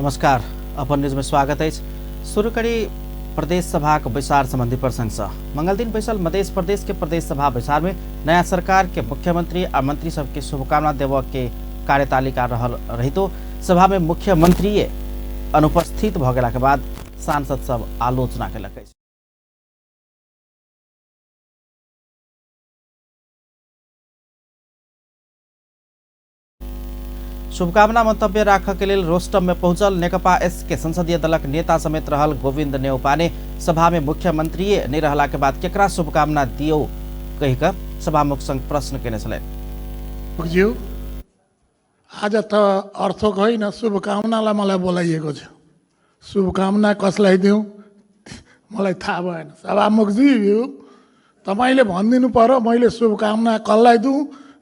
नमस्कार, अपन न्यूज में स्वागत है। शुरू करी प्रदेश सभाक बैसार संबंधी प्रसंग। मंगल दिन बैसल मध्य प्रदेश के प्रदेश सभा बैसार में नया सरकार के मुख्यमंत्री आ मंत्री सबके शुभकामना देव के कार्यतालिका रहल रहितो सभा में मुख्यमंत्री अनुपस्थित भ गेला के बाद सांसद सब आलोचना केलक अछि। शुभकामना मंतव्य राखऽ के लेल रोस्टम में पहुंचल नेकपा एस के संसदीय दलक नेता समेत रहल गोविंद नेउपाने सभा में मुख्यमंत्री नहीं रहला के बाद केकरा शुभकामना दियौ कहि कऽ सभामुख संग प्रश्न केने छलनि। ज्यू, आज त अर्थको होइन, शुभकामनालाई मलाई बोलाइएको छ। शुभकामना कसलाई दिउँ मलाई थाहा भएन। सभामुखज्यू, तपाईँले भनिदिनु पर्यो मैले शुभकामना कसलाई दिउँ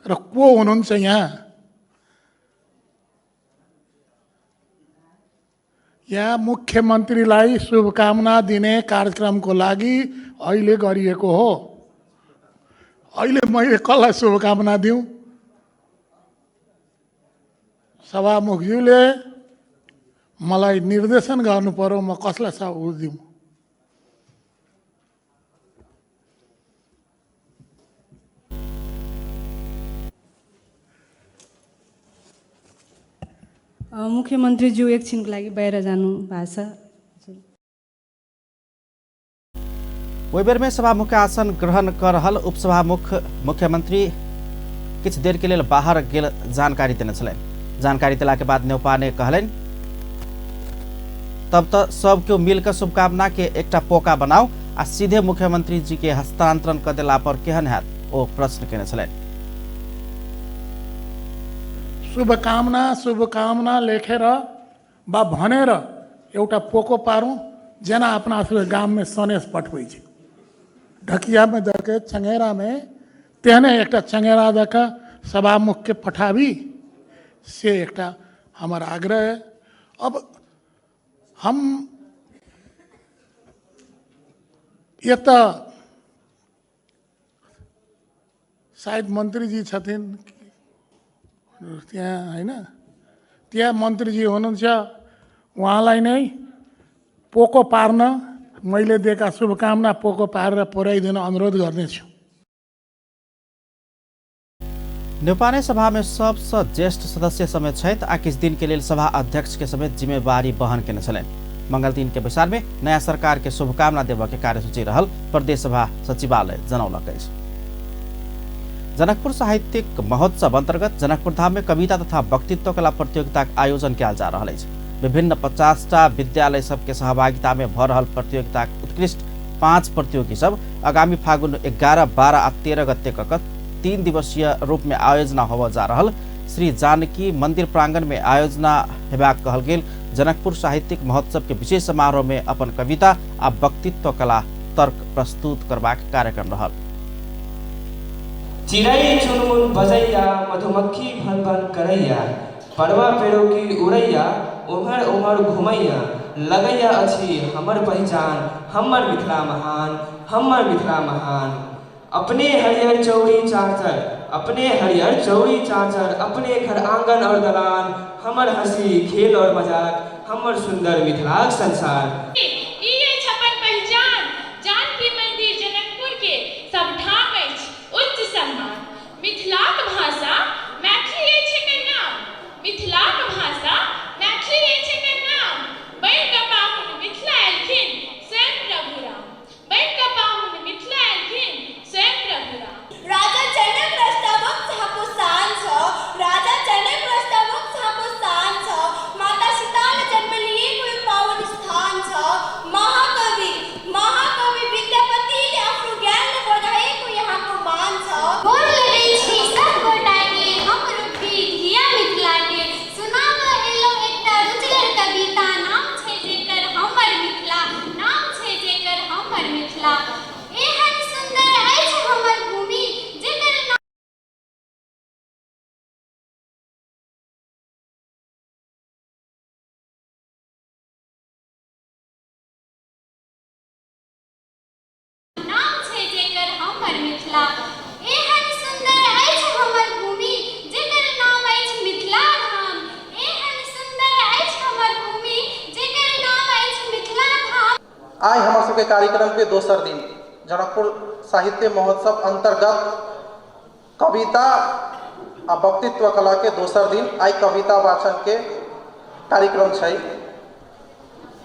र को हुनुहुन्छ यहाँ। यहाँ मुख्यमन्त्रीलाई शुभकामना दिने कार्यक्रमको लागि अहिले गरिएको हो। अहिले मैले कसलाई शुभकामना दिउँ? सभामुखज्यूले मलाई निर्देशन गर्नु पर्यो, म कसलाई उ दिउँ। मुख्यमन्त्रीज्यू एकछिनको लागि बाहिर जानु भएको छ। ओहि बेर में सभामुख आसन ग्रहण कर रहल उपसभामुख मुख्यमंत्री किछु देर के लेल बाहर गेल जानकारी देने छलनि। जानकारी देला के बाद नेउपाने कहलनि तब त सब केओ मिलकर शुभकामना के एकटा पोका बनाऊ आ सीधे मुख्यमंत्री जी के हस्तांतरण क देला पर केहन हैत, ओ प्रश्न केने छलनि। शुभकामना शुभकामना लेखेर बा भनेर एउटा पोको पारौँ, जेना अपना सबके गाममे सनेस पठबै छै, ढकियामे दऽ के चंगेरामे, तेहने एकटा चंगेरा दऽ के सभामुखके पठाबी, से एकटा हमर आग्रह है। अब हम एतऽ सायद मन्त्रीजी छथिन त्यहाँ, होइन? त्यहाँ मन्त्रीजी हुनुहुन्छ, उहाँलाई नै पोको पार्न मैले दिएका शुभकामना पोको पारेर पुर्याइदिन अनुरोध गर्नेछु। नेउपाने सभा में सबसँ ज्येष्ठ सदस्य समेत छथि आ किछु दिन के लेल सभा अध्यक्ष के समेत जिम्मेवारी वहन केने छलनि। मंगल दिन के बैसार में नया सरकार के शुभकामना देबऽ के कार्यसूची रहल प्रदेश सभा सचिवालय जनौलक अछि। जनकपुर साहित्यिक महोत्सव अंतर्गत जनकपुर धाम में कविता तथा वक्तृत्व कला प्रतियोगिता के आयोजन कयल जा रहल अछि। विभिन्न 50टा विद्यालय सबके सहभागिता में भऽ रहल प्रतियोगिता के उत्कृष्ट 5 प्रतियोगी सब आगामी फागुन 11, 12 आ 13 गते क 3 दिवसीय रूप में आयोजना होबय जा रहल श्री जानकी मंदिर प्रांगण में आयोजना हेबाक कहल गेल जनकपुर साहित्यिक महोत्सव के विशेष समारोह में अपन कविता आ वक्तृत्व कला तर्क प्रस्तुत करबाक कार्यक्रम रहल। चिड़ै चुनमुन बजैया, मधुमक्खी भन भन करैया, परवा पेड़ोकी उड़ैया, उम्हर उम्हर घुमैया, लगैया अछि हमर पहिचान, हमर मिथिला महान, हमर मिथिला महान। अपने हरियर चौरी चाचर, अपने हरियर चौरी चाचर, अपने घर आंगन और दलान, हमर हंसी खेल और मजाक, हमर सुंदर मिथिलाक संसार। ई अछि अपन पहिचान, जानकी मंदिर जनकपुर के सब ठाम अछि उच्च सम्मान। मिथिलाक भाषा मैथिली अछि एकर नाम, मिथिलाक भाषा मैथिली अछि एकर नाम। बनि कऽ पाहुन मिथिला एलखिन स्वयं प्रभु राम, बनि कऽ पाहुन मिथिला एलखिन स्वयं प्रभु राम। राजा जनक रस्तावक झाको शान छ, राजा जनक रस्तावक झाको शान छ, माता सीताले जन्म लिएको यो पावन स्थान छ। महाकवि महाकवि विद्यापतिले आफ्नो ज्ञानले बढाएको यहाँको मान छ। गोर लगै छी सब गोटाके, हम रुपी धिया मिथिलाके, सुनाबऽ एलहुँ एकटा रुचिगर कविता, नाम छै जेकर हमर मिथिला, नाम छै जेकर हमर मिथिला। एहन सुन्दर अछि हमर भूमि, जेकर नाम छै जेकर हमर मिथिला। एहन सुन्दर अछि हमर भूमि, जेकर नाम अछि मिथिला धाम। एहन सुन्दर अछि हमर भूमि, आइ हमर सबके कार्यक्रम के दोसर दिन जनकपुर साहित्य महोत्सव अंतर्गत कविता आ वक्तृत्व कला के दोसर दिन आइ कविता वाचन के कार्यक्रम छै।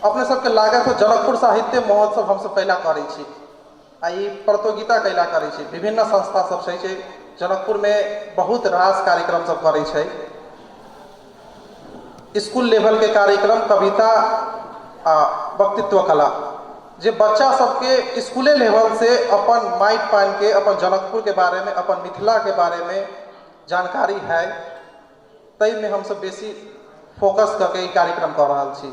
अपने सबके लागत हो जनकपुर साहित्य महोत्सव हमसब कैला करै छी आ ई प्रतियोगिता कैला करै छी। विभिन्न संस्था सब छै जे जनकपुर में बहुत रास कार्यक्रम सब करै छै। स्कूल लेवल के कार्यक्रम कविता आ वक्तृत्व कला जे बच्चा सबके स्कूले लेवल से अपन माटि पानि के, अपन जनकपुर के बारे में, अपन मिथिला के बारे में जानकारी है, ताहिमे हमसब बेसी फोकस कऽ के ई कार्यक्रम कऽ रहल छी।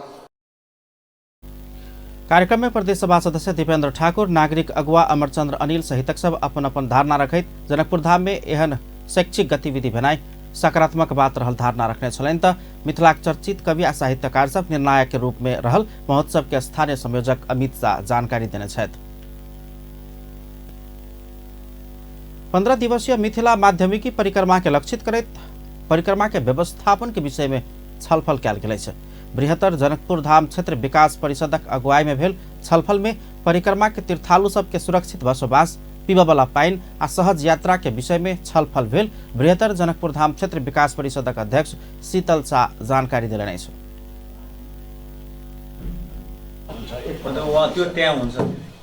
कार्यक्रम में प्रदेश सभा सदस्य दीपेंद्र ठाकुर, नागरिक अगुवा अमरचंद्र अनिल सहितक सब अपन अपन धारणा रखैत जनकपुर धाम में एहन शैक्षिक गतिविधि भेनाइ सकारात्मक बात रहल धारणा रखने छलनि। त मिथिलाक चर्चित कवि आ साहित्यकार सब निर्णायक के रूप में रहल महोत्सव के स्थानीय संयोजक अमित शाह जानकारी देने छथि। 15 दिवसीय मिथिला माध्यमिकी परिक्रमा के लक्षित करैत परिक्रमा के व्यवस्थापन के विषय में छलफल कयल गेल अछि। बृहत्तर जनकपुर धाम क्षेत्र विकास परिषदक अगुवाई में भेल छलफल में परिक्रमा के तीर्थालु सबके सुरक्षित बसोबास, पीबऽवला पानि आ सहज यात्रा के विषय में छलफल भेल बृहत्तर जनकपुर धाम क्षेत्र विकास परिषदक अध्यक्ष शीतल शाह जानकारी देलनि अछि। उहाँ त्यो त्यहाँ हुन्छ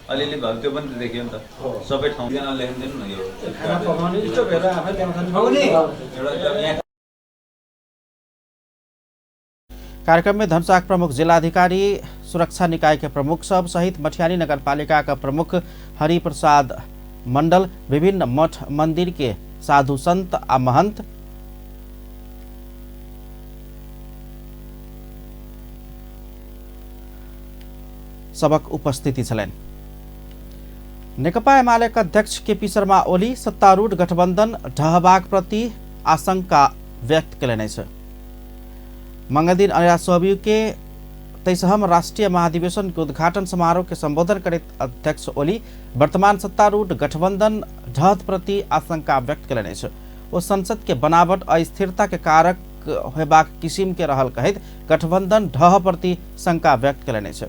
अलिअलि भयो त्यो पनि त देखियो नि त, सबै ठाउँ लेखिदिनु न यो खाना पकाउने स्टोभहरू आफै ल्याउँछन्। एउटा कार्यक्रम में धनुषाक प्रमुख जिलाधिकारी, सुरक्षा निकाय के प्रमुख सब सहित मठियानी नगरपालिका का प्रमुख हरिप्रसाद मंडल, विभिन्न मठ मंदिर के साधु संत आ महंत, सबक उपस्थिति छलनि। नेकपा एमाले के अध्यक्ष केपी शर्मा ओली सत्तारूढ़ गठबंधन ढहबाक प्रति आशंका व्यक्त कयलनि अछि। मंगलदिन अनेरा सोहबियु के 23वां राष्ट्रीय महाधिवेशन के उद्घाटन समारोह के संबोधन करैत अध्यक्ष ओली वर्तमान सत्तारूढ़ गठबंधन ढहत प्रति आशंका व्यक्त कयलनि अछि। ओ संसद के बनावट अस्थिरता के कारक होयबाक किसिम के रहल कहैत गठबंधन ढह प्रति शंका व्यक्त कयलनि अछि।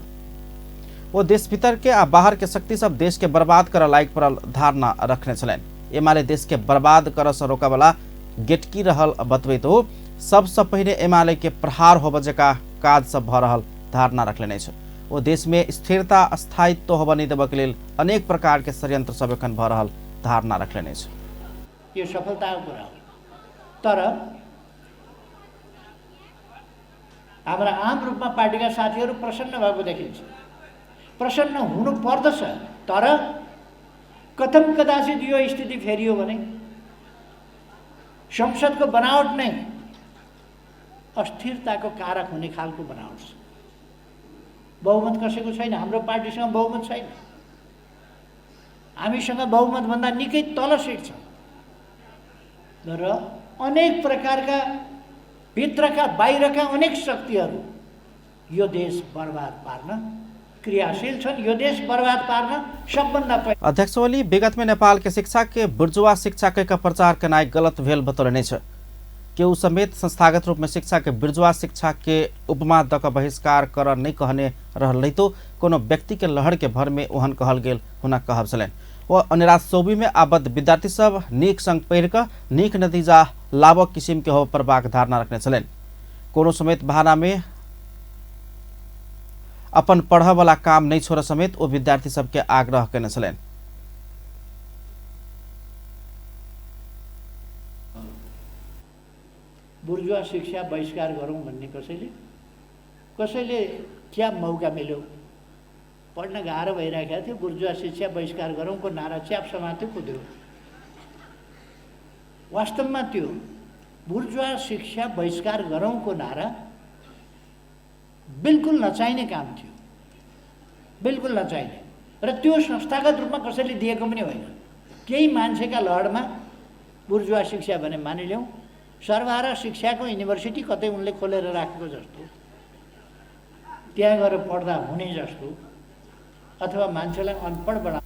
ओ देश भीतर के आ बाहर के शक्ति सब देश के बर्बाद करऽ लायक पड़ल धारणा रखने छलनि। एमाले देश के बर्बाद करऽ से रोकऽवला गेटकी रहल बतबैत ओ सबसँ पहिने एमाले के प्रहार होबऽ जकाँ काज सब भऽ रहल धारणा रखलनि अछि। ओ देश में स्थिरता स्थायित्व होबऽ नहि देबऽ के लेल अनेक प्रकार के षड्यंत्र सब एखन भऽ रहल धारणा रखलनि अछि। यो सफलताको कुरा हो, तर हाम्रा आम रूपमा पार्टीका साथीहरू प्रसन्न भएको देखिन्छ। प्रसन्न हुनु पर्दछ, तर कथम कदाचित यो स्थिति फेरियो भने संसदको बनावट नै अस्थिरताको कारक हुने खालको बनावट छ। बहुमत कसैको छैन, हाम्रो पार्टीसँग बहुमत छैन, हामीसँग बहुमतभन्दा निकै तल सिट छ र अनेक प्रकारका भित्रका बाहिरका अनेक शक्तिहरू यो देश बर्बाद पार्न क्रियाशील छन्। यो देश बर्बाद पार्न सबभन्दा पहिले अध्यक्ष ओली विगत में नेपाल के शिक्षा के बुर्जुआ शिक्षा के प्रचार केनाइ गलत भेल बतौलनि अछि। केहू समेत संस्थागत रूप में शिक्षा के बुर्जुआ शिक्षा के उपमा दऽ कऽ बहिष्कार करऽ नहि कहने रहल रहितो कोनो व्यक्ति के लहर के भर में ओहन कहल गेल हुनक कहब छलनि। ओ अनेरा सोबी में आबद्ध विद्यार्थी सब नीक संग पढ़ि कऽ नीक नतीजा लाबऽ किसिम के होबऽ पड़बाक धारणा रखने छलनि। कोनो समेत बहाना में अपन पढ़ऽ वाला काम नहीं छोड़ऽ समेत ओ विद्यार्थी सबके आग्रह केने छलनि। बुर्जुआ शिक्षा बहिष्कार गरौँ भन्ने कसैले कसैले क्या मौका मिल्यो, पढ्न गाह्रो भइरहेको थियो, बुर्जुआ शिक्षा बहिष्कार गरौँको नारा च्याप समात्यो कुद्यो। वास्तवमा त्यो बुर्जुआ शिक्षा बहिष्कार गरौँको नारा बिल्कुल नचाहिने काम थियो, बिल्कुल नचाहिने, र त्यो संस्थागत रूपमा कसैले दिएको पनि होइन। केही मान्छेका लहरमा बुर्जुआ शिक्षा भने मानिलिउँ, सर्वहारा शिक्षाको युनिभर्सिटी कतै उनले खोलेर राखेको जस्तो, त्यहाँ गएर पढ्दा हुने जस्तो, अथवा मान्छेलाई अनपढ बना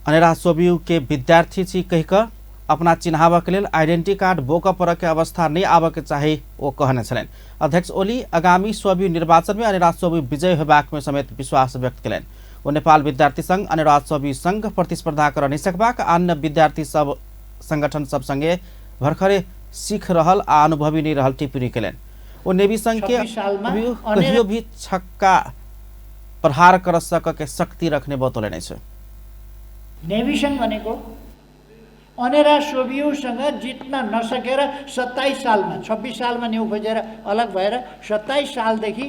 अनेरा सोबियु के विद्यार्थी छी कहि कऽ अपना चिन्हाबऽ के लेल आइडेंटिटी कार्ड बोकऽ पड़ऽ के अवस्था नहीं आबऽ के चाही ओ कहने छलनि। अध्यक्ष ओली आगामी स्वबी निर्वाचन में अनिराज स्वबी विजय होबाक में समेत विश्वास व्यक्त कयलनि। ओ नेपाल विद्यार्थी संघ अनिराज स्वबी संघ प्रतिस्पर्धा कर नहीं सकबाक अन्य विद्यार्थी सब संगठन सब संगे भर्खरे सीख रहल आ अनुभवी नहीं रहल टिप्पणी कयलनि। ओ नेवी संघ के कहियो भी छक्का प्रहार कर सक के शक्ति रखने बतौलनि अछि। नेवी संघ भनेको अनेरा सोभियुसँग जित्न नसकेर 27 सालमा 26 सालमा न्यु खोजेर अलग भएर 27 सालदेखि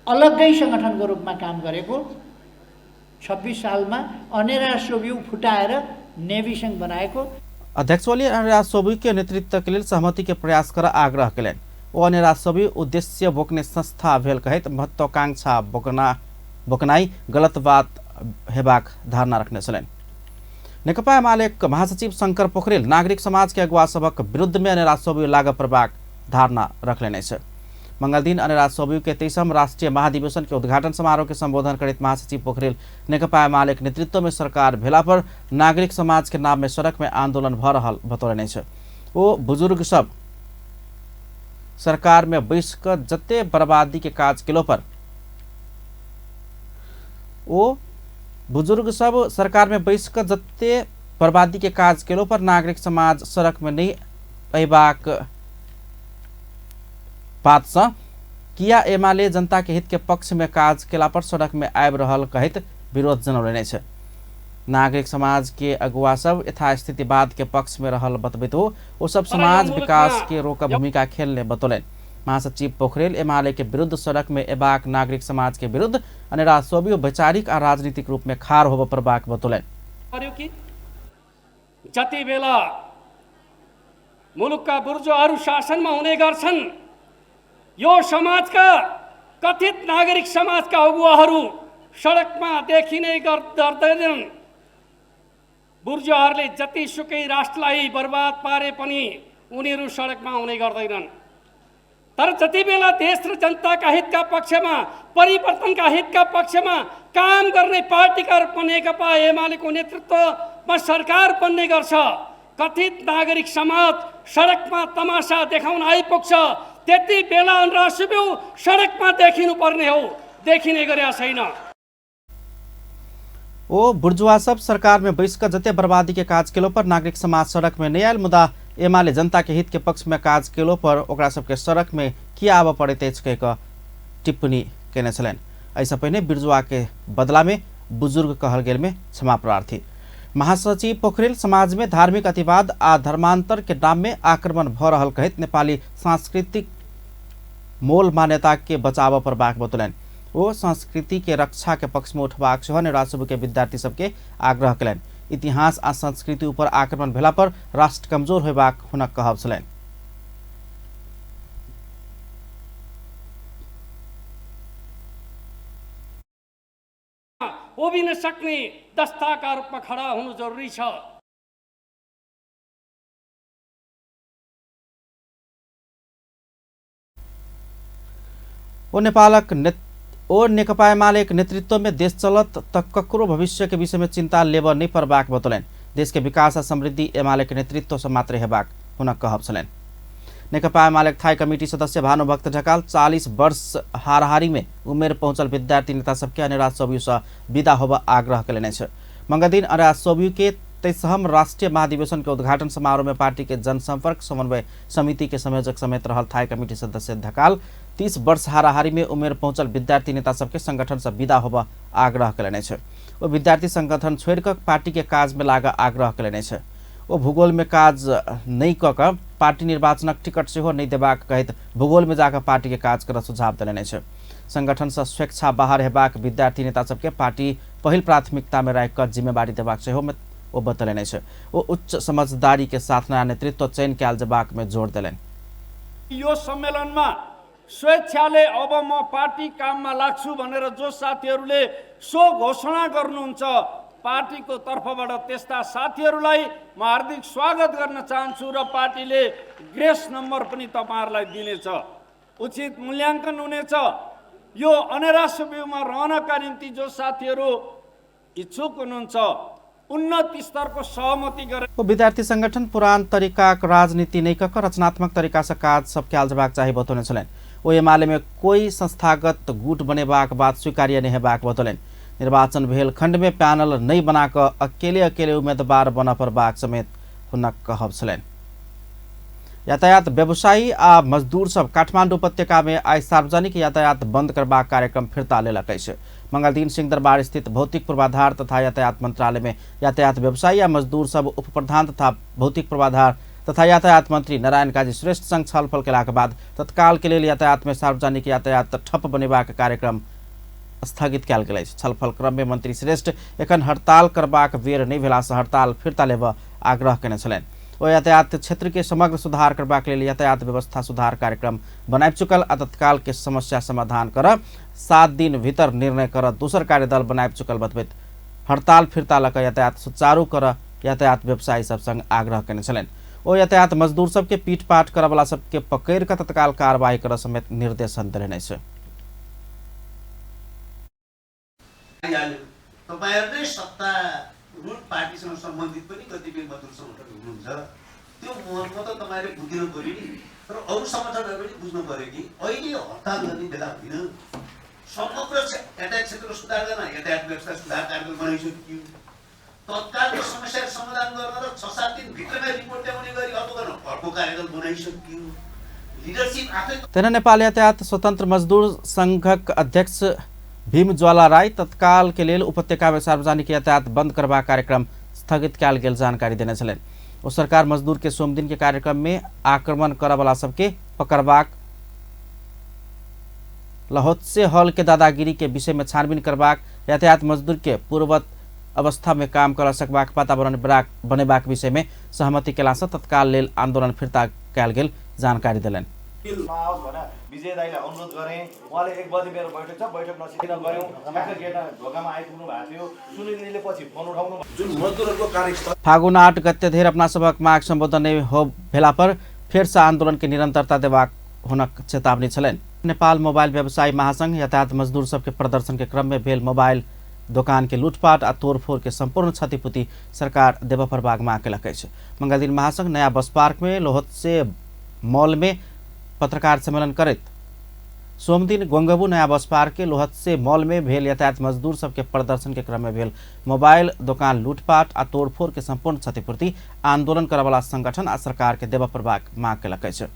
अलग्गै सङ्गठनको रूपमा काम गरेको, 26 सालमा अनेरा सोभियु फुटाएर नेवी संघ बनाएको। अध्यक्ष ओली अनेरा सोभियु के नेतृत्व के लेल सहमति के प्रयास कर आग्रह कयलनि। ओ अनेरा सोभियु उद्देश्य बोक्ने संस्था भेल कहैत महत्वाकांक्षा बोकनाई गलत बात हेबाक धारणा रखने छलनि। नेकपा एमाले महासचिव शंकर पोखरेल नागरिक समाज के अगुवा सभक विरुद्ध में अनेरा सोभियु लागू पड़बाक धारणा रखलनि अछि। मंगलदिन अनेरा सोभियु के 23म राष्ट्रीय महाधिवेशन के उद्घाटन समारोह के संबोधन करैत महासचिव पोखरेल नेकपा एमाले के नेतृत्व में सरकार भेला पर नागरिक समाज के नाम में सड़क में आंदोलन भ रहल बतौलनि अछि। ओ बुजुर्ग सब सरकार में बैस कऽ जते बर्बादी के काज केलो पर ओ बुजुर्ग सब सरकार में बैस कऽ जते बर्बादी के काज केलो पर नागरिक समाज सड़क में नहीं अयबाक बातसँ किया एमाले जनता के हित के पक्ष में काज केला पर सड़क में आबि रहल कहैत विरोध जनौलनि अछि। नागरिक समाज के अगुवा सब यथास्थितिवाद के पक्ष में रहल बतबैत ओ सब समाज विकास के रोक भूमिका खेलने बतौलनि। महासचिव पोखरेल एमाले के विरुद्ध सड़क में एबाक नागरिक समाज के विरुद्ध अनेरा सोभियो वैचारिक आ राजनीतिक रूप में खार होबऽ पड़बाक बतौलनि। जति बेला मुलुकका बुर्जोहरू शासनमा हुने गर्छन्, यो समाजका कथित नागरिक समाजका अगुवाहरू सडकमा देखिने गर्दैनन्। बुर्जोहरूले जतिसुकै राष्ट्रलाई बर्बाद पारे पनि उनीहरू सडकमा आउने गर्दैनन्। तर जति बेला देश र जनताका हितका पक्षमा, परिवर्तनका हितका पक्षमा काम गर्ने पार्टीका रूपमा नेकपा एमालेको नेतृत्वमा सरकार बन्ने गर्छ, कथित नागरिक समाज सडकमा तमासा देखाउन आइपुग्छ, त्यति बेला अनेरा सोभियु सडकमा देखिनु पर्ने हो, देखिने गरेका छैन। ओ बुर्जुआ सब सरकार में बैस कऽ जते बर्बादी के काज केलो पर नागरिक समाज सड़क में नहीं आयल, मुदा एमाले जनता के हित के पक्ष में काज केलो पर ओकरा सबके सड़क में किया आबऽ पड़ैत अछि कहि कऽ टिप्पणी केने छलनि। एहिसँ पहिने बिर्जुआ के बदला में बुजुर्ग कहल गेल में क्षमा प्रार्थी। महासचिव पोखरेल समाज में धार्मिक अतिवाद आ धर्मांतर के नाम में आक्रमण भ रहल कहैत नेपाली सांस्कृतिक मोल मान्यता के बचाबऽ पड़बाक बतौलनि। ओ संस्कृति के रक्षा के पक्ष में उठबाक सेहो अनेरा सोभियु के विद्यार्थी सबके आग्रह कयलनि। इतिहास आ संस्कृति ऊपर आक्रमण भेला पर राष्ट्र कमजोर होयबाक हुनक कहब छलनि। उभिन सक्ने दस्ताका रूपमा खडा हुनु जरुरी छ। ओ नेपालक ओ नेकपा एमाले के नेतृत्व में देश चलत त ककरो भविष्य के विषय में चिंता लेबऽ नहीं पड़बाक बतौलनि। देश के विकास आ समृद्धि एमाले के नेतृत्व से मात्रै हेबाक हुनक कहब छलनि। नेकपा एमाले थाई कमिटी सदस्य भानुभक्त ढकाल 40 वर्ष हाराहारी में उमेर पहुँचल विद्यार्थी नेता सबके अनेरा सोभियु से विदा होबऽ आग्रह कयलनि अछि। मंगलदिन अनेरा सोभियु के 23म राष्ट्रीय महाधिवेशन के उद्घाटन समारोह में पार्टी के जनसंपर्क समन्वय समिति के संयोजक समेत रहल थाई कमिटी सदस्य ढकाल 30 वर्ष हाराहारी में उमेर पहुँचल विद्यार्थी नेता सबके संगठन से विदा होबऽ आग्रह कयलनि अछि। ओ विद्यार्थी संगठन छोड़ि कऽ पार्टी के काज में लागऽ आग्रह कयलनि अछि। ओ भूगोल में काज नहीं कऽ कऽ पार्टी निर्वाचनक टिकट सेहो नहीं देबाक कहैत भूगोल में जाकऽ पार्टी के काज करऽ सुझाव देलनि अछि। संगठन से स्वेच्छा बाहर हेबाक विद्यार्थी नेता सबके पार्टी पहिल प्राथमिकता में राखि कऽ जिम्मेवारी देबाक सेहो ओ बतौलनि अछि। ओ उच्च समझदारी के साथ नया नेतृत्व चयन कयल जेबाक में जोर देलनि। यो सम्मेलनमा स्वेच्छाले अब म पार्टी काममा लाग्छु भनेर जो साथीहरूले सो घोषणा गर्नुहुन्छ, पार्टीको तर्फबाट त्यस्ता साथीहरूलाई म हार्दिक स्वागत गर्न चाहन्छु र पार्टीले ग्रेस नम्बर पनि तपाईहरुलाई दिनेछ, उचित मूल्याङ्कन हुनेछ। यो अनेरा सोभियुमा रहनका निम्ति जो साथीहरू इच्छुक हुनुहुन्छ उन्नत स्तरको सहमति गरे। ओ विद्यार्थी संगठन पुरान तरीकाक राजनीति नहि कऽ रचनात्मक तरीका से काज सब कयल जयबाक चाही बतौने छलनि। ओ एमाले में कोई संस्थागत गुट बनेबाक बात स्वीकार्य नहि हेबाक बतौलनि। निर्वाचन भेल खंड में पैनल नहि बना कऽ अकेले अकेले उम्मीदवार बनऽ पड़बाक समेत हुनक कहब छलनि। यातायात व्यवसायी आ मजदूर सब काठमांडू उपत्यका में आइ सार्वजनिक यातायात बंद करबाक कार्यक्रम फिर्ता लेलक अछि। मंगलदिन सिंहदरबार स्थित भौतिक पूर्वाधार तथा यातायात मंत्रालय में यातायात व्यवसायी आ मजदूर सब उप प्रधान तथा भौतिक पूर्वाधार तथा यातायात मंत्री नारायण काजी श्रेष्ठ संग छलफल केलाक बाद तत्काल के लेल यातायात में सार्वजनिक यातायात ठप बनेबाक कार्यक्रम स्थगित कयल गेल अछि। छलफल क्रम में मंत्री श्रेष्ठ एखन हड़ताल करबाक बेर नहि भेलासँ हड़ताल फिर्ता लेबऽ आग्रह केने छलनि। ओ यातायात क्षेत्र के समग्र सुधार करबाक लेल यातायात व्यवस्था सुधार कार्यक्रम बनाबि चुकल आ तत्काल के समस्या समाधान कर 7 दिन भीतर निर्णय कर दोसर कार्यदल बनाबि चुकल बतबैत हड़ताल फिर्ता लऽ कऽ यातायात सुचारू कर यातायात व्यवसायी सब संग आग्रह केने छलनि। ओ यातायात मजदूर सबके पीटपाट करऽवला सबके पकड़ि कऽ तत्काल कार्रवाई करऽ समेत निर्देशन देलनि अछि। तपाईहरुले सत्तारूढ पार्टीसँग सम्बन्धित पनि कतिपय मजदुर संगठन हुनुहुन्छ, त्यो मर्म त तपाईहरुले बुझ्नु पर्यो नि, तर अरू संगठनहरू पनि बुझ्नु पर्यो कि अहिले हडताल गर्ने बेला होइन। समग्र यातायात क्षेत्रको सुधार गर्न यातायात व्यवस्था सुधार कार्यक्रम बनाइसक्यो, तत्कालको समस्या समाधान गर्न र 6-7 दिन भित्रमै रिपोर्ट ल्याउने गरी अर्को गर्न अर्को कार्यक्रम बनाइसक्यो। लिडरसिप आफै। तेना नेपाल यातायात स्वतन्त्र मजदूर संघक अध्यक्ष भीमज्वाला राई तत्काल के लेल उपत्यका में सार्वजनिक यातायात बंद करबाक कार्यक्रम स्थगित कयल गेल जानकारी देने छलनि। ओ सरकार मजदूर के सोमदिन के कार्यक्रम में आक्रमण करऽवला सबके पकड़बाक, लहोत्से हॉल के दादागिरी के विषय में छानबीन करबाक, यातायात मजदूर के पूर्ववत अवस्था में काम कर सकबाक वातावरण बनेबाक विषय में सहमति केलासँ तत्काल लेल आन्दोलन फिर्ता कयल गेल जानकारी देलनि। विजय दाईलाई अनुरोध गरेँ, उहाँले 1 बजे मेरो बैठक छ, बैठक नसिकिन गयौँ, ठ्याक्क गेटमा ढोकामा आइपुग्नु भएको थियो, सुनिलजीले पछि फोन उठाउनु। जुन मजदुरहरूको कार्यस्थल फागुन 8 गते धेर अपना सभक माग सम्बोधन नहि हो भेला पर फेरसँ आन्दोलन के निरंतरता देबाक हुनक चेतावनी छलनि। नेपाल मोबाइल व्यवसायी महासंघ यातायात मजदूर सबके प्रदर्शन के क्रम में भेल मोबाइल दोकान के लूटपाट आ तोड़फोड़ के संपूर्ण क्षतिपूर्ति सरकार देबऽ पड़बाक माग केलक अछि। मंगलदिन महासंघ नया बस पार्क में लोहत्से मॉल में पत्रकार सम्मेलन करैत सोमदिन गोंगबू नया बस पार्क के लोहत्से मॉल में भेल यातायात मजदूर सबके प्रदर्शन के क्रम में भेल मोबाइल दोकान लूटपाट आ तोड़फोड़ के संपूर्ण क्षतिपूर्ति आंदोलन करऽवला संगठन आ सरकार के देबऽ पड़बाक माग केलक अछि।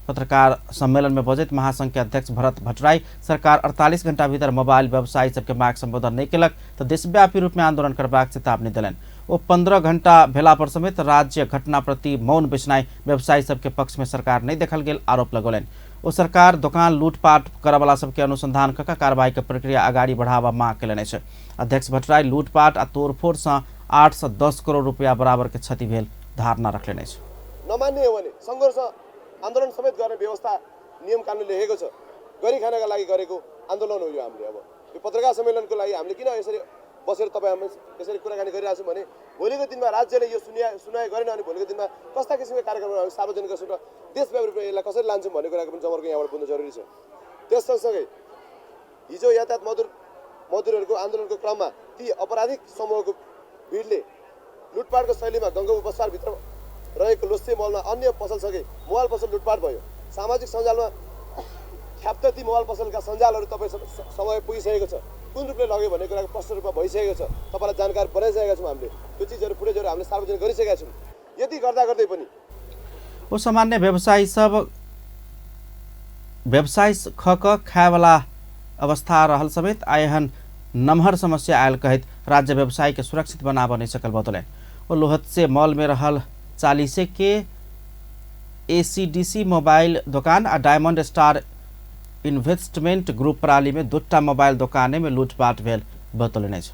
पत्रकार सम्मेलन में बजैत महासंघ के अध्यक्ष भरत भट्टराई सरकार 48 घंटा भीतर मोबाइल व्यवसायी सबके माग सम्बोधन नहीं केलक तऽ देशव्यापी रूप में आंदोलन करबाक चेतावनी देलनि। ओ 15 घंटा भेला पर समेत राज्य घटना प्रति मौन बैसनाइ व्यवसायी सबके पक्ष में सरकार नहीं देखल गेल आरोप लगौलनि। ओ सरकार दोकान लूटपाट करऽवला सबके अनुसंधान कऽ कार्रवाई के प्रक्रिया अगाडि बढ़ावा माग केलनि अछि। अध्यक्ष भट्टराई लूटपाट आ तोड़फोड़ सँ 8 से 10 करोड़ रुपया बराबर के क्षति भेल धारणा रखलनि अछि। नमान्ने हो भने सङ्घर्ष आन्दोलन समेत गर्ने व्यवस्था नियम कानुन लेखेको छ, गरी खानका लागि गरेको आन्दोलन हो यो। हामीले अब यो पत्रकार सम्मेलनको लागि हामीले किन यसरी बसेर तपाईँ हामी यसरी कुराकानी गरिरहेको छौँ भने भोलिको दिनमा राज्यले यो सुनाइ गरेन भने भोलिको दिनमा कस्ता किसिमका कार्यक्रमहरू हामी सार्वजनिक गर्छौँ र देशव्यापी रूपमा यसलाई कसरी लान्छौँ भन्ने कुराको पनि जमर्को यहाँबाट बुझ्नु जरुरी छ। त्यस सँगसँगै हिजो यातायात मजदुरहरूको आन्दोलनको क्रममा ती अपराधिक समूहको भिडले लुटपाटको शैलीमा गङ्गाबु बसारभित्र रहेको लोस्से मलमा अन्य पसलसँगै मोबाइल पसल लुटपाट भयो। सामाजिक सञ्जालमा ख्याप्त ती मोबाइल पसलका सञ्जालहरू तपाईँ समय पुगिसकेको छ, कुन रूपले लग्यो भन्ने कुराको स्पष्ट रूपमा भइसकेको छ, तपाईँलाई जानकारी बनाइसकेका छौँ। हामीले त्यो चिजहरू फुटेजहरू हामीले सार्वजनिक गरिसकेका छौँ। यति गर्दा गर्दै पनि ओ सामान्य व्यवसायी सब व्यवसाय खक खाएवाला अवस्था रहल समेत आएहन नमहर समस्या आयल कहैत राज्य व्यवसाय के सुरक्षित बनाब नहीं सकल बतौलनि। ओ लोहत्से मॉल में रहल 40 के एसीडीसी मोबाइल दोकान आ डायमंड स्टार इन्वेस्टमेंट ग्रुप प्रणाली में 2 मोबाइल दोकाने में लूटपाट भेल बतौलनि अछि।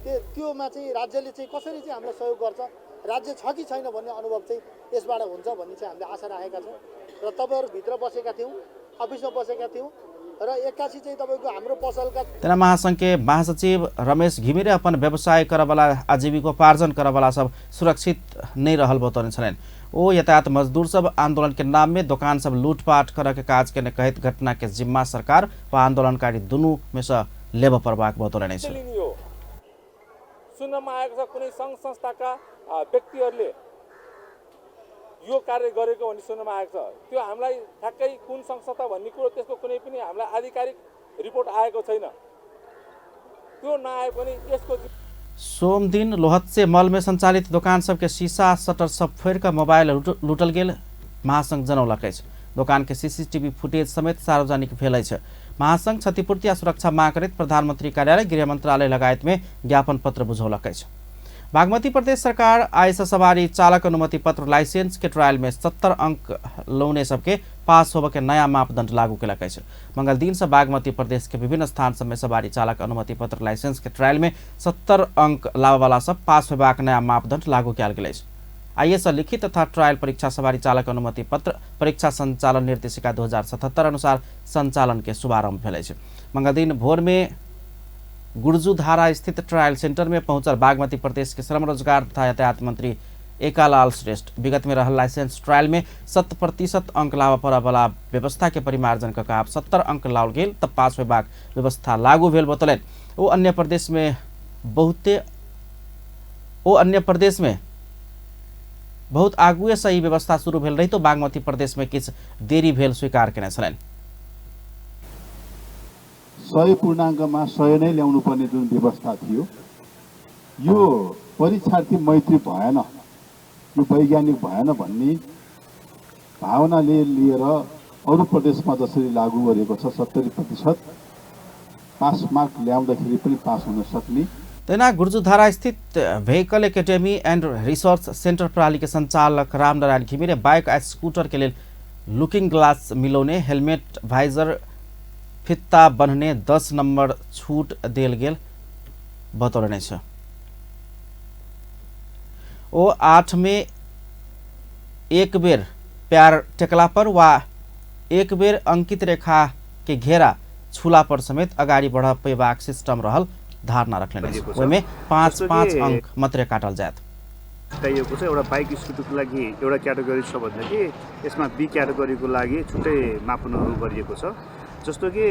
है त्योमा चाहिँ राज्यले चाहिँ कसरी चाहिँ हामीलाई सहयोग गर्छ, राज्य छ कि छैन भन्ने अनुभव चाहिँ यसबाट हुन्छ भन्ने चाहिँ हामीले आशा राखेका छौँ। र तपाईँहरू भित्र बसेका थियौँ, अफिसमा बसेका थियौँ र एक्कासी चाहिँ तपाईँको हाम्रो पसलका। तेना महासंघ के महासचिव रमेश घिमिरे अपन व्यवसाय करवाला आजीविकोपार्जन करवाला सब सुरक्षित नहीं रहल बतौने छलनि। ओ यातायात मजदूर सब आंदोलन के नाम में दोकान सब लूटपाट करऽ के काज केने कहैत घटना के जिम्मा सरकार व आंदोलनकारी दुनू में से लेबऽ पड़बाक बतौलनि अछि। सुन्नमा आएको छ कुनै सङ्घ संस्थाका व्यक्तिहरूले यो कार्य गरेको भन्ने सुन्नमा आएको छ। त्यो हामीलाई ठ्याक्कै कुन सङ्घ संस्था भन्ने कुरो त्यसको कुनै पनि हामीलाई आधिकारिक रिपोर्ट आएको छैन। त्यो नआए पनि यसको सोमदिन लोहत्से मल में संचालित दोकान सबके शीशा शटर सब फोड़ि कऽ मोबाइल लूटल गेल महासंघ जनौलक अछि। दोकान के सीसीटीवी फुटेज समेत सार्वजनिक भेल अछि। महासंघ क्षतिपूर्ति आ सुरक्षा मांग करैत प्रधानमंत्री कार्यालय, गृह मंत्रालय लगायत में ज्ञापन पत्र बुझौलक अछि। बागमती प्रदेश सरकार आइ से सवारी चालक अनुमति पत्र लाइसेंस के ट्रायल में 70 अंक लौने सबके पास होबय के नया मापदंड लागू केलक अछि। मंगल दिन से बागमती प्रदेश के विभिन्न स्थान सब में सवारी चालक अनुमति पत्र लाइसेंस के ट्रायल में 70 अंक लाबय सब पास होबाक नया मापदंड लागू कयल गेल अछि। आइए से लिखित तथा ट्रायल परीक्षा सवारी चालक अनुमति पत्र परीक्षा संचालन निर्देशिका 2077 अनुसार संचालन के शुभारंभ भेल अछि। मंगल दिन भोर में गुर्जूधारा स्थित ट्रायल सेंटर में पहुंचल बागमती प्रदेश के श्रम रोजगार तथा यातायात मंत्री एकालाल श्रेष्ठ विगत में रहल लाइसेंस ट्रायल में 100% अंक लाबय पड़य वाला व्यवस्था के परिमार्जन कऽ आब 70 अंक लाओल गेल तब पास होयबाक व्यवस्था लागू भेल बतौलनि। ओ अन्य प्रदेश में बहुत आगुए से ई व्यवस्था शुरू भेल रही तो बागमती प्रदेश में किछु देरी भेल स्वीकार केने छलनि। 100 पूर्णाङ्कमा 100 नै ल्याउनु पर्ने जुन व्यवस्था थियो यो परीक्षार्थी मैत्री भएन, यो वैज्ञानिक भएन भन्ने भावनाले लिएर अरू प्रदेशमा जसरी लागू गरेको छ 70% पास मार्क ल्याउँदाखेरि पनि पास हुन सक्ने। तहिना गुर्जुधारा स्थित vehicle academy and research centre प्रणाली के संचालक रामनारायण घिमिरे बाइक आ स्कूटर के लेल लुकिंग ग्लास मिलौने, हेलमेट, वाइजर, फित्ता बन्हने 10 नंबर छूट देल गेल बतौलनि अछि। ओ 8 में एक बेर पैर टेकला पर वा एक बेर अंकित रेखा के घेरा छूला पर समेत अगाडि बढ़ पेबाक सिस्टम रहल धारणा रखलनि अछि। ओहिमे 5-5 अंक मात्रै काटल जायत। छुट्याइएको छ एउटा बाइक स्कुटीको लागि एउटा क्याटेगोरी छ भनेदेखि यसमा बी क्याटेगोरीको लागि छुट्टै मापनहरू गरिएको छ। जस्तो कि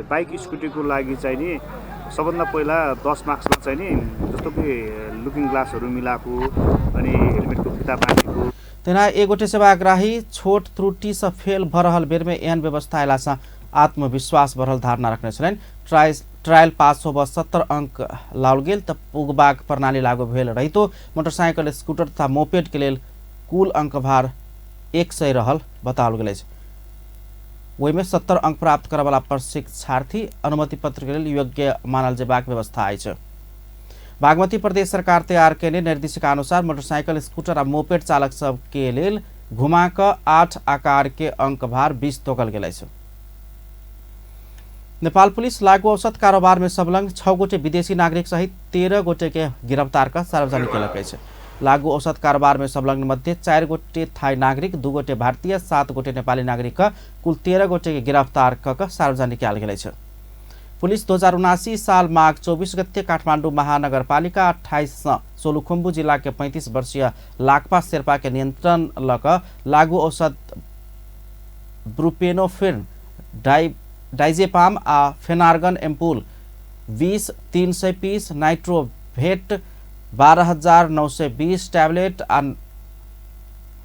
बाइक स्कुटीको लागि चाहिँ नि सबभन्दा पहिला 10 मार्क्समा चाहिँ नि जस्तो कि लुकिङ ग्लासहरू मिलाएको अनि हेलमेटको फिता बाँधेको। तहिना एक गोटे सेवाग्राही छोट त्रुटि से फेल भ रहल बेर में एहन व्यवस्था अयलासँ आत्मविश्वास बढ़ल धारणा रखने छलनि। ट्रायल पास होब 70 अंक लाओल गेल त पुगबाक प्रणाली लागू भेल रहितो मोटरसाइकिल, स्कूटर तथा मोपेड के लेल कुल अंक भार 100 रहल बताओल गेल अछि। ओहिमे 70 अंक प्राप्त करऽवला प्रशिक्षार्थी अनुमति पत्र के लेल योग्य मानल जेबाक व्यवस्था अछि। बागमती प्रदेश सरकार तैयार केने निर्देशिका अनुसार मोटरसाइकिल, स्कूटर आ मोपेड चालक सब के लेल घुमा कऽ 8 आकार के अंक भार 20 तोकल गेल अछि। नेपाल पुलिस लागू औषध कारोबार में संलग्न 6 गोटे विदेशी नागरिक सहित 13 गोटे के गिरफ्तार कऽ सार्वजनिक केलक अछि। लागू औषध कारोबार में संलग्न मध्ये 4 गोटे थाई नागरिक, 2 गोटे भारतीय, 7 गोटे नेपाली नागरिक कुल 13 गोटे के गिरफ्तार कऽ सार्वजनिक कयल गेल अछि। पुलिस 2079 साल माघ 24 गते काठमाडौँ महानगरपालिका 28 सँ सोलुखुम्बु जिला के 35 वर्षीय लाक्पा शेर्पा के नियंत्रण लऽ कऽ लागू औषध ब्रुपेनोफिन, डाइजेपाम आ फेनार्गन एम्पुल 20 300 पीस, नाइट्रोभेट 12,920 टैबलेट आ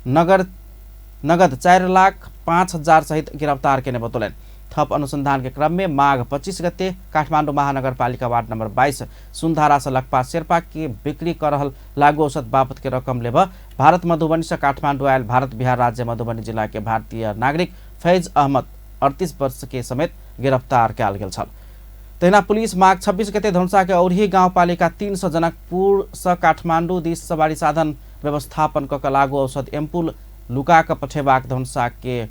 नगद 4,05,000 सहित गिरफ्तार केने बतौलनि। थप अनुसंधान के क्रम में माघ 25 गते काठमाडौँ महानगरपालिका वार्ड नंबर 22 सुनधारा से लकपा शेर्पा के बिक्री कर रहल लागू औषध बापत के रकम लेब भारत मधुबनी से काठमाडौँ आयल भारत बिहार राज्य मधुबनी जिला के भारतीय नागरिक फैज अहमद 38 वर्ष के समेत गिरफ्तार कयल गेल छल। तहिना पुलिस माघ 26 गते धनुषा के औरही गाउँपालिका 3 सँ जनकपुर सँ काठमाडौँ दिस सवारी साधन व्यवस्थापन कऽ कऽ लागू औषध एम्पुल लुका कऽ पठेबाक धनुषा के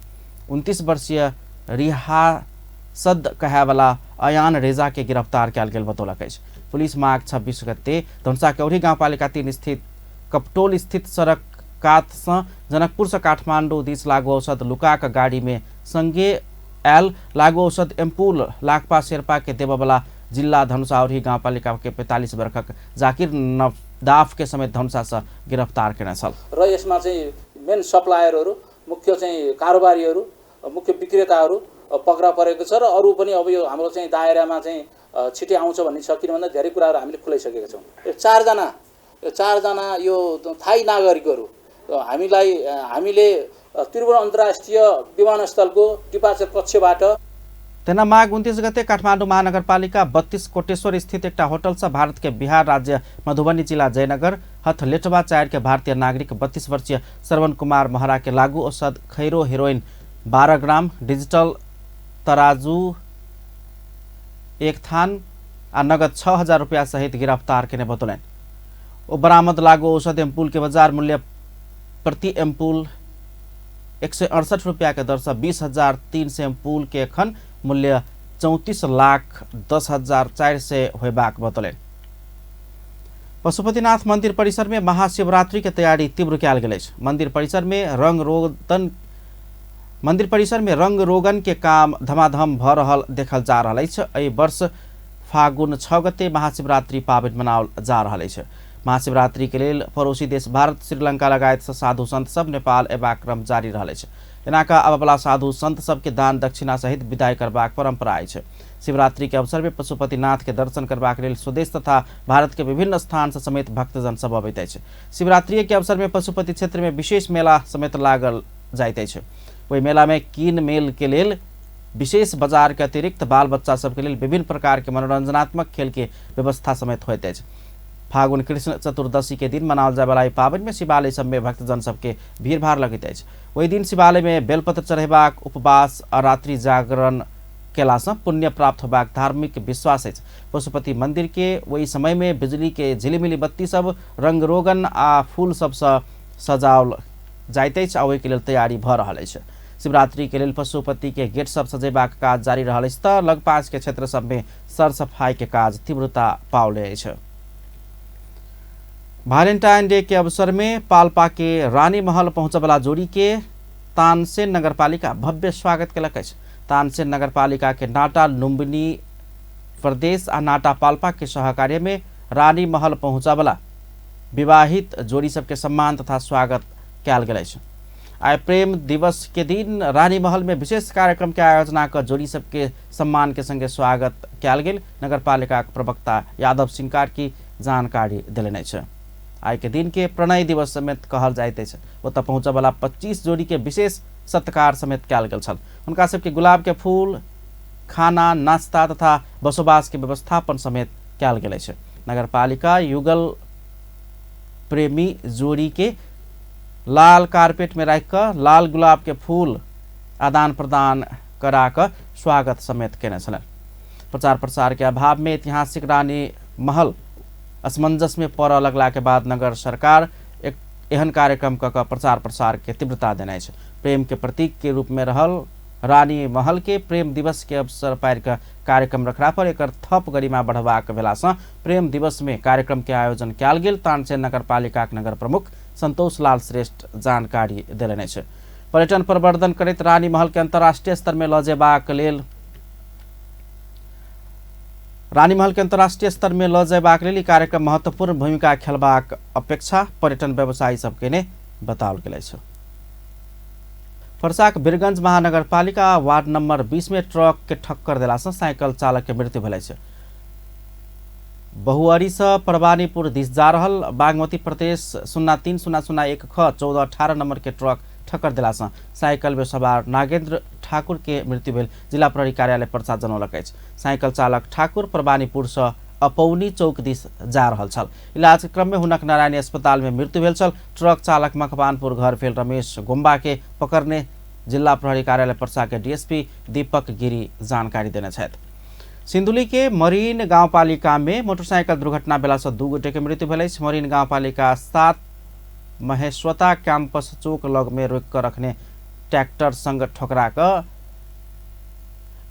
29 वर्षीय रिहासद कहायवला अयान रेजा के गिरफ्तार कयल गेल बतौलक अछि। पुलिस माघ 26 गते धनुषा के औरही गाउँपालिका 3 स्थित कपटोल स्थित सड़क कात सँ जनकपुर सँ काठमाडौँ दिस लागू औषध लुका कऽ गाड़ी में संगे आयल लागू औषध एम्पुल लाक्पा शेर्पा के देबऽवला जिल्ला धनुषा औरही गाउँपालिका के 45 वर्षक जाकिर नदाफ के समेत धनुषा सँ गिरफ्तार केने छल। र यसमा चाहिँ मेन सप्लायरहरू, मुख्य चाहिँ कारोबारीहरू, मुख्य विक्रेताहरू पक्रा परेको छ र अरू पनि अब यो हाम्रो चाहिँ दायरामा चाहिँ छिटै आउँछ भन्ने छ। किन भन्दा धेरै कुराहरू हामीले खुलाइसकेका छौँ। यो चारजना यो थाई नागरिकहरू हामीले त्रिभुवन अन्तर्राष्ट्रिय विमानस्थलको डिपार्चर कक्षबाट तेना माघ 29 गते काठमाडौँ महानगरपालिका 32 कोटेश्वर स्थित एकटा होटल से भारत के बिहार राज्य मधुबनी जिला जयनगर हथलेटवा 4 के भारतीय नागरिक 32 वर्षीय श्रवण कुमार महरा के लागू औषध खैरो हेरोइन 12 ग्राम डिजिटल तराजू 1 थान आ नगद 6000 रुपया सहित गिरफ्तार केने बतौलनि। ओ बरामद लागू औषध एम्पुल के बाजार मूल्य प्रति एम्पुल 168 रुपया के दर से 20,300 एम्पुल के एखन मूल्य 34,10,400 होयबाक बतौलनि। पशुपतिनाथ मंदिर परिसर में महाशिवरात्रि के तैयारी तीव्र कयल गेल अछि। मंदिर परिसर में रंग रोगन के काम धमाधम भ रहल देखल जा रहल अछि। एहि वर्ष फागुन 6 गते महाशिवरात्रि पाबनि मनाओल जा रहल अछि। महाशिवरात्रि के लेल पड़ोसी देश भारत, श्रीलंका लगायत साधु संत सब नेपाल अयबाक क्रम जारी रहल अछि। एना कऽ आबयवला साधु संत सबके दान दक्षिणा सहित विदाई करबाक परंपरा अछि। शिवरात्रि के अवसर में पशुपतिनाथ के दर्शन करबाक लेल स्वदेश तथा भारत के विभिन्न स्थान से समेत भक्तजन सब अबैत अछि। शिवरात्रि के अवसर में पशुपति क्षेत्र में विशेष मेला समेत लागल जाइत अछि। ओहि मेला में कीन मेल के लेल विशेष बाजार के अतिरिक्त बाल बच्चा सबके लेल विभिन्न प्रकार के मनोरंजनात्मक खेल के व्यवस्था समेत होइत अछि। फागुन कृष्ण चतुर्दशी के दिन मनाओल जायवला एहि पाबनि में शिवालय सब में भक्तजन सबके भीड़भाड़ लगैत अछि। ओहि दिन शिवालय में बेलपत्र चढ़ेबाक, उपवास आ रात्रि जागरण केलासँ पुण्य प्राप्त होबाक धार्मिक विश्वास अछि। पशुपति मंदिर के ओहि समय में बिजली के झिलिमिली बत्ती सब, रंग रोगन आ फूल सबसँ सजाओल जाइत अछि आ ओहिके लेल तैयारी भऽ रहल अछि। शिवरात्रि के लेल पशुपति के गेट सब सजेबाक काज जारी रहल अछि तऽ लगपास के क्षेत्र सब में सरसफाई के काज तीव्रता पाओल अछि। वैलेंटाइन डे के अवसर में पाल्पा के रानी महल पहुँचबला जोड़ी के तानसेन नगरपालिका भव्य स्वागत केलक अछि। तानसेन नगरपालिका के नाटा लुम्बिनी प्रदेश आ नाटा पाल्पा के सहकार्य में रानी महल पहुँचबला विवाहित जोड़ी सबके सम्मान तथा स्वागत कयल गेल अछि। आइ प्रेम दिवस के दिन रानी महल में विशेष कार्यक्रम के आयोजना कर जोड़ी सबके सम्मान के संगे स्वागत कयल गेल नगरपालिका के प्रवक्ता यादव सिंह कार्की जानकारी देलनि अछि। आइ के दिन के प्रणय दिवस समेत कहल जाइत अछि। ओतऽ पहुँचबला 25 जोड़ी के विशेष सत्कार समेत कयल गेल छल। हुनका सबके गुलाब के फूल, खाना, नाश्ता तथा बसोबास के व्यवस्थापन समेत कयल गेल अछि। नगरपालिका युगल प्रेमी जोड़ी के लाल कारपेट में राखि कऽ लाल गुलाब के फूल आदान प्रदान करा कऽ स्वागत समेत केने छलनि। प्रचार प्रसार के अभाव में ऐतिहासिक रानी महल असमंजस में पड़ऽ लगला के बाद नगर सरकार एक एहन कार्यक्रम कऽ कऽ प्रचार प्रसार के तीव्रता देने अछि। प्रेम के प्रतीक के रूप में रहल रानी महल के प्रेम दिवस के अवसर पारि कऽ कार्यक्रम रखला पर एकर थप गरिमा बढ़बाक भेलासँ प्रेम दिवस में कार्यक्रम के आयोजन कयल गेल तानसेन नगरपालिकाक नगर प्रमुख संतोष लाल श्रेष्ठ जानकारी देलनि अछि। पर्यटन प्रवर्धन करैत रानी महल के अंतर्राष्ट्रीय स्तर में लऽ जेबाक लेल रानी महल के अंतर्राष्ट्रीय स्तर में लऽ जेबाक लेल ई कार्यक्रम महत्वपूर्ण भूमिका खेलबाक अपेक्षा पर्यटन व्यवसायी सबके ने बताओल गेल अछि। पर्साक वीरगंज महानगरपालिका वार्ड नंबर 20 में ट्रक के ठक्कर देलासँ साइकिल चालक के मृत्यु भेल अछि। बहुअरी से परवानीपुर दिस जा रहल बागमती प्रदेश 03 0 0 1 ख 14 18 नंबर के ट्रक ठक्कर देलासँ साइकिल में सवार नागेंद्र ठाकुर के मृत्यु भेल जिला प्रहरी कार्यालय पर्सा जनौलक अछि। साइकिल चालक ठाकुर परवानीपुर से अपौनी चौक दिस जा रहल छल। इलाज के क्रम में हुनक नारायणी अस्पताल में मृत्यु भेल छल। ट्रक चालक मकवानपुर घर भेल रमेश गोम्बा के पकड़ने जिला प्रहरी कार्यालय पर्सा के डीएसपी दीपक गिरी जानकारी देने छथि। सिन्धुली के मरीन गाउँपालिका में मोटरसाइकिल दुर्घटना भेलासँ 2 गोटे के मृत्यु भेल अछि। मरीन गाउँपालिका 7 महेश्वता कैंपस चौक लग में रोकि कऽ रखने ट्रैक्टर संग ठोकरा कऽ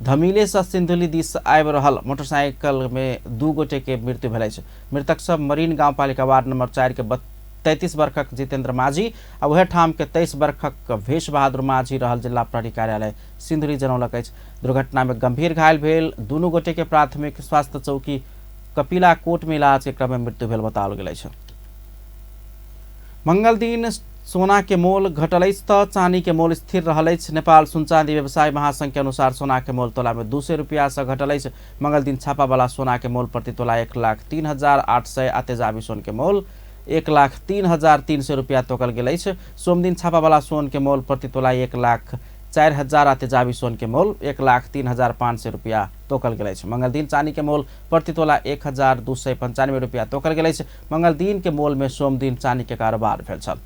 धमिले से सिन्धुली दिस आबि रहल मोटरसाइकिल में 2 गोटे के मृत्यु भेल अछि। मृतक सब मरीन गाउँपालिका वार्ड नंबर 4 के 33 वर्षक जितेंद्र माझी आ वएह ठाम के 23 वर्षक भेष बहादुर माझी रहल जिला प्रहरी कार्यालय सिन्धुली जनौलक अछि। दुर्घटना में गंभीर घायल भेल दुनू गोटे के प्राथमिक स्वास्थ्य चौकी कपिलाकोट में इलाज के क्रम में मृत्यु भेल बताओल गेल अछि। मंगल दिन सोना के मोल घटल अछि त चानी के मोल स्थिर रहल अछि। नेपाल सुन चाँदी व्यवसाय महासंघ के अनुसार सोना के मोल तोला में 200 रुपया से घटल अछि। मंगल दिन छापा वाला सोना के मोल प्रति तोला 1,03,800 आ तेजाबी सोन के मोल 1,03,300 रुपया तोकल गेल अछि। सोमदिन छापा वाला सोन के मोल प्रति तोला 1,04,000 आ तेजाबी सोन के मोल 1,03,500 रुपया तोकल गेल अछि। मंगल दिन चानी के मोल प्रति तोला 1,295 रुपया तोकल गेल अछि। मंगल दिन के मोल में सोमदिन चानी के कारोबार भेल छल।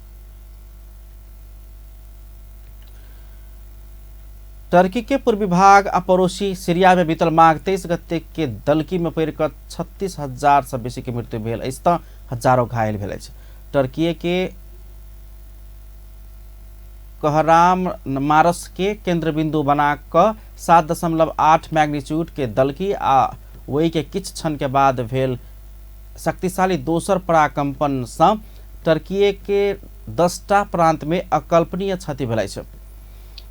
टर्की के पूर्वी भाग आ पड़ोसी सीरिया में बीतल माघ 23 गते के दलकी में पड़ि कऽ 36,000 सँ बेसी के मृत्यु भेल अछि तऽ हजारों घायल भेल अछि। टर्की के कहराम मारस के केंद्र बिंदु बना कऽ 7.8 मैग्नीट्यूड के दलकी आ ओहि के किछु क्षण के बाद भेल शक्तिशाली दोसर पराकंपन सँ टर्की के 10टा प्रांत में अकल्पनीय क्षति भेल अछि।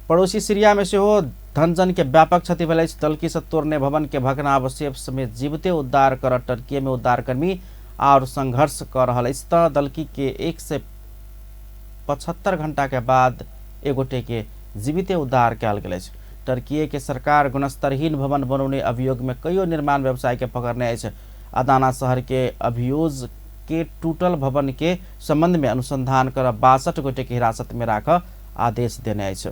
पड़ोसी सीरिया में सेहो धनजन के व्यापक क्षति भेल अछि। दलकी से तोड़ने भवन के भग्नावशेष में जीविते उद्धार कर टर्की में उद्धारकर्मी और संघर्ष कर रहल अछि तऽ दलकी के 175 घंटा के बाद एगोटे के जीविते उद्धार कयल गेल अछि। टर्की के सरकार गुणस्तरहीन भवन बनौने अभियोग में कईयो निर्माण व्यवसाय के पकड़ने अछि। अदाना शहर के अभियोग के टूटल भवन के संबंध में अनुसंधान कर 62 गोटे के हिरासत में राख आदेश देने अछि।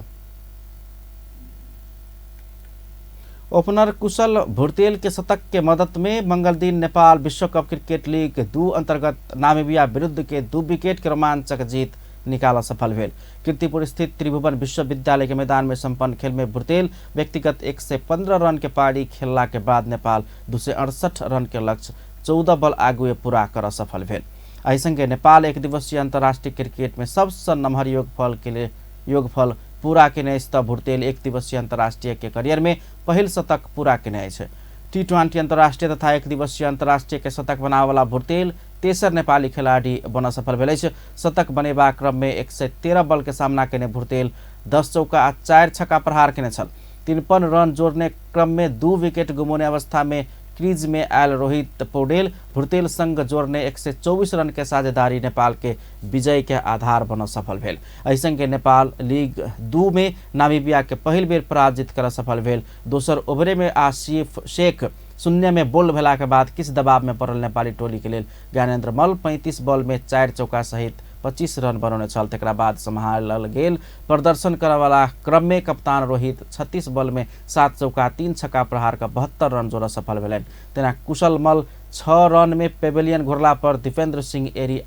ओपनर कुशल भुर्तेल के शतक के मदद में मंगल दिन नेपाल विश्व कप क्रिकेट लीग 2 अंतर्गत नामीबिया विरुद्ध के 2 विकेट के रोमांचक जीत निकाल सफल भेल। कीर्तिपुर स्थित त्रिभुवन विश्वविद्यालय के मैदान में संपन्न खेल में भुर्तेल व्यक्तिगत 115 रन के पारी खेलला के बाद नेपाल 268 रन के लक्ष्य 14 बल आगुए पूरा कर सफल भेल। एहि संगे नेपाल एक दिवसीय अंतर्राष्ट्रीय क्रिकेट में सबसँ नमहर योगफल पूरा केने अछि तऽ भुर्तेल एक दिवसीय अंतर्राष्ट्रीय के करियर में पहिल शतक पूरा केने अछि। टी20 अंतर्राष्ट्रीय तथा एक दिवसीय अंतर्राष्ट्रीय के शतक बनावला भुर्तेल तेसर नेपाली खिलाड़ी बन सफल भेल अछि। शतक बनेबाक क्रम में 113 बल के सामना केने भुर्तेल 10 चौका आ 4 छक्का प्रहार केने छल। 53 रन जोड़ने क्रम में 2 विकेट गुमौने अवस्था में क्रीज में आयल रोहित पौडेल भुर्तेल संग जोड़ने 124 रन के साझेदारी नेपाल के विजय के आधार बन सफल भेल। एहि संगे नेपाल लीग 2 में नामीबिया के पहिल बेर पराजित कर सफल भेल। दोसर ओवरे में आसिफ शेख 0 में बोल्ड भेला के बाद किछु दबाव में पड़ल नेपाली टोली के लेल ज्ञानेन्द्र मल्ल 35 बॉल में 4 चौका सहित 25 रन बनौने छल। तकरा बाद सम्हालल गेल प्रदर्शन करऽवाला क्रम में कप्तान रोहित 36 बॉल में 7 चौका 3 छक्का प्रहार कऽ 72 रन जोड़ सफल भेलनि। तेना कुशल मल्ल 6 रन में पेवेलियन घुरला पर दीपेंद्र सिंह एरी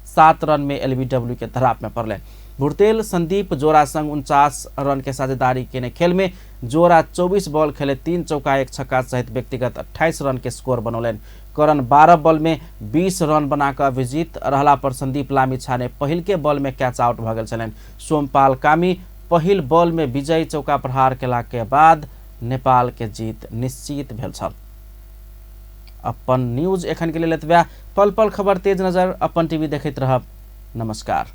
7 रन में एलबीडब्ल्यू के धराप में पड़लनि। भुर्तेल संदीप जोरा संग 49 रन के साझेदारी केने खेल में जोरा 24 बॉल खेले 3 चौका 1 छक्का सहित व्यक्तिगत 28 रन के स्कोर बनौलनि। करण 12 बॉल में 20 रन बनाकऽ अभिजीत रहला पर संदीप लामिछाने पहिल के बॉल में कैच आउट भऽ गेल छलनि। सोमपाल कामी पहिल बॉल में विजयी चौका प्रहार केला के बाद नेपाल के जीत निश्चित भेल छल। अपन न्यूज एखन के लेल एतबे। पल पल खबर तेज नजर अपन टीवी देखैत रहब। नमस्कार।